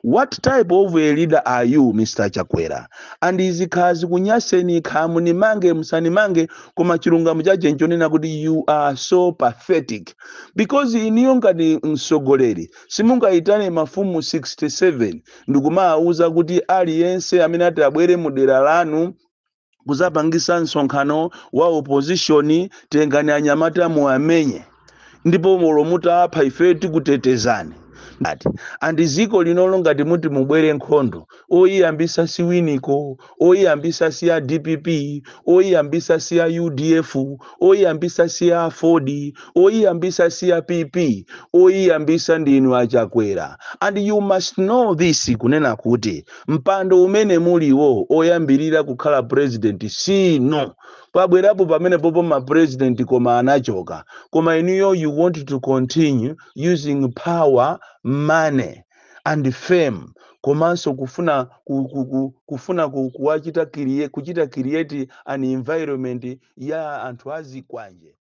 What type of a leader are you, Mr Chakwera? And izikhala zikunyaseni, kha munimange musanimange, koma chilungamo chache nchonena kuti you are so pathetic, because iniyo ngati mtsogoleri simungayitane mafumu 67 ndikumawuza kuti aliyense amene ati abwere mu dera lanu kuzapangisa msonkhano wa opposition, tengani anyamata muwamenye, ndipo molo mutapha ife tikutetezani. Ati andi ziko linolo ngati muti mubwere nkhondo, oyiyambisa si Winiko, oyiyambisa si ya DPP, oyiyambisa si ya UDF, oyiyambisa si ya Ford, oyiyambisa si ya PP, oyiyambisa ndinu aChakwera. And you must know this, kunena kuti mpando umene muliwo oyambirira kukhala president sino pabwerapo pamene popo ma president koma anachoka, koma inuyo you want to continue using power, money and fame, komanso kufuna kufuna kuwachita create, kuchita create an environment ya anthu azikwanje.